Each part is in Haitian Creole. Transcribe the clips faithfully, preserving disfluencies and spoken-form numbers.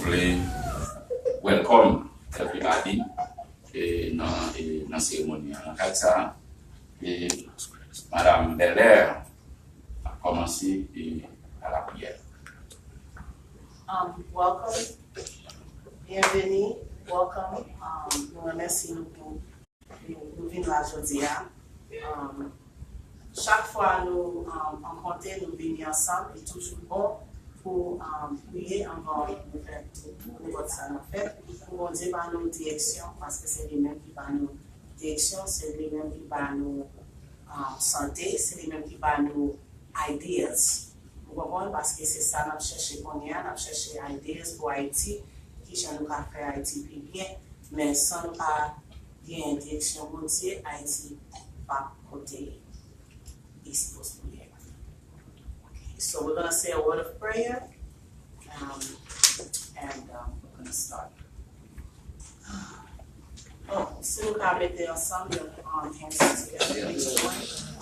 vle welcome everybody e nan, e nan seremoni an. Nan kad sa, e Madam Belair ap kòmanse e a la priyè. Um, welcome. Byenveni. Welcome. Um, nou remèsye nou pou nou, nou vin la jodi a. Um, chak fwa nou um, rankontre, nou vini ansanm, li toujou bon pou um, priye anvan nou fè nenpòt sa n ap fè. Pou Bondye ba nou direksyon, paske se li menm ki ba nou direksyon, se li menm ki ba nou um, sante, se li menm ki ba nou ideas. Ou konprann? Paske se sa n ap chèche kounye a, n ap chèche ideas pou Ayiti, kijan nou ka fè Ayiti pi byen, men san nou pa gen direksyon Bondye, Ayiti p ap kote li sipoze pou ye. Okay, so we're gonna say a word of prayer, um, and um, we're gonna start. Oh, si nou ka mete ansanm, yon um, hand together, please join.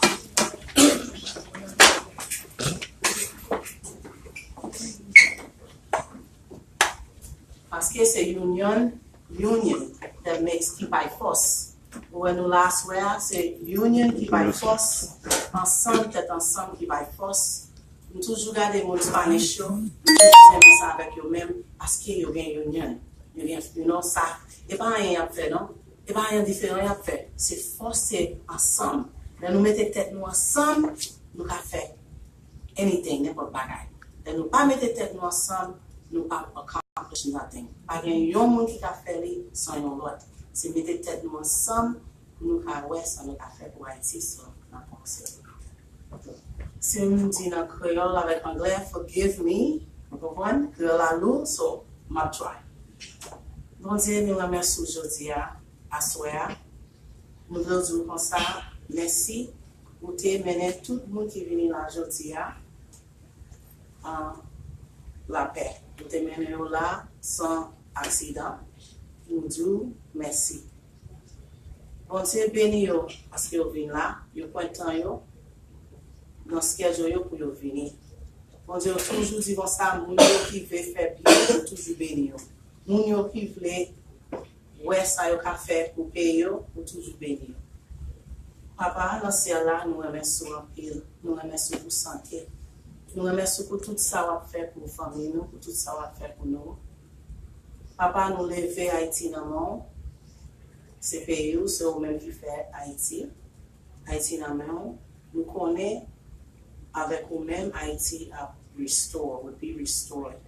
Paske se union, union that makes ki bay fòs. Ou wè nou la aswè a, se union ki bay fòs, ansanm, tèt ansanm ki bay fòs. M toujou gade moun Spanish yo, m toujou renmen sa avèk yo menm, paske yo gen union. Yo gen, you know, sa, e pa anyen y ap fè non, e pa anyen diferan y ap fè. Se fòs, se ansanm. Lè nou mete tèt nou ansanm, nou ka fè anything, nenpòt bagay. Lè nou pa mete tèt nou ansanm, nou p ap accomplish nothing. Pa gen yon moun ki ka fè li san yon lòt. Se mete tèt nou ansanm pou nou ka wè sa nou ka fè pou Ayiti, so n ap panse. Si m di nan kreyòl avèk anglè, forgive me, ou konprann? Kreyòl la lou, so m ap try. Bondye, nou renmèsye w jodi a, aswè a. Nou vle w di w konsa, mèsi. Ou te mennen tout moun ki vini la jodi a an lapè. Ou te mennen yo la san aksidan. Nou di w mèsi. Bondye beni yo paske yo vin la, yo pran tan yo nan schedule yo pou yo vini. Bondye, ou toujou di konsa, moun yo ki vle fè byen, ou toujou beni yo. Moun yo ki vle wè sa yo ka fè pou peyi yo, ou toujou beni yo. Papa, nan syèl la, nou renmèsye w anpil. Nou renmèsye w pou sante. Nou renmèsye w pou tout sa w ap fè pou fanmi nou, pou tout sa w ap fè pou nou. Papa, nou leve Ayiti nan men w. Se peyi w, se ou menm ki fè Ayiti. Ayiti nan men w. Nou konnen avèk ou menm, Ayiti ap restore, will be restored.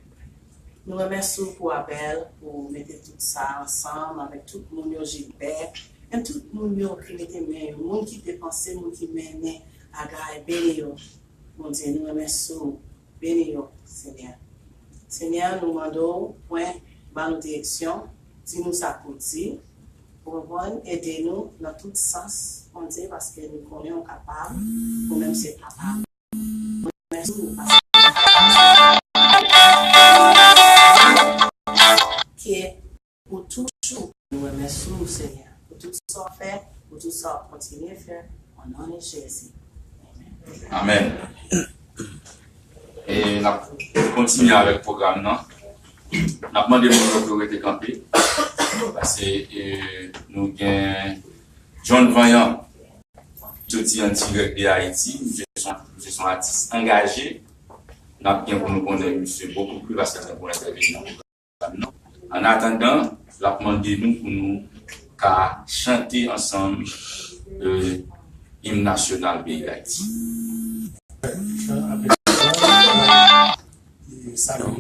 Nou renmèsye w pou Abèl, pou mete tout sa ansanm avèk tout moun yo, Jilbè, menm tout moun yo ki mete men yo, moun ki depanse, moun ki mennen, Agay, beni yo. Bondye, nou renmèsye w, beni yo, Senyè. Senyè, nou mande w, pwen, ban nou direksyon, di nou sa pou di, ou konprann, ede nou nan tout sans, Bondye, paske nou konnen w kapab, ou menm se papa. Mèsi ke ou toujou. Nou remèsye w, Senyè, pou tout sa w fè, pou tout sa w ap kontinye fè, o non de Jezi. Amèn. E n ap kontinye avèk pwogram nan. N ap mande moun yo pou yo rete kanpe. Paske e, nou gen John Vanyan, jodi an dirèk de Ayiti. Misye se yon, misye se yon atis angaje. N ap gen pou nou konnen misye bokou plis paske l gen pou entèveni nan pwogram nan. Annatandan, l ap mande nou pou nou ka chante ansanm e, im nasyonal peyi Dayiti. Salye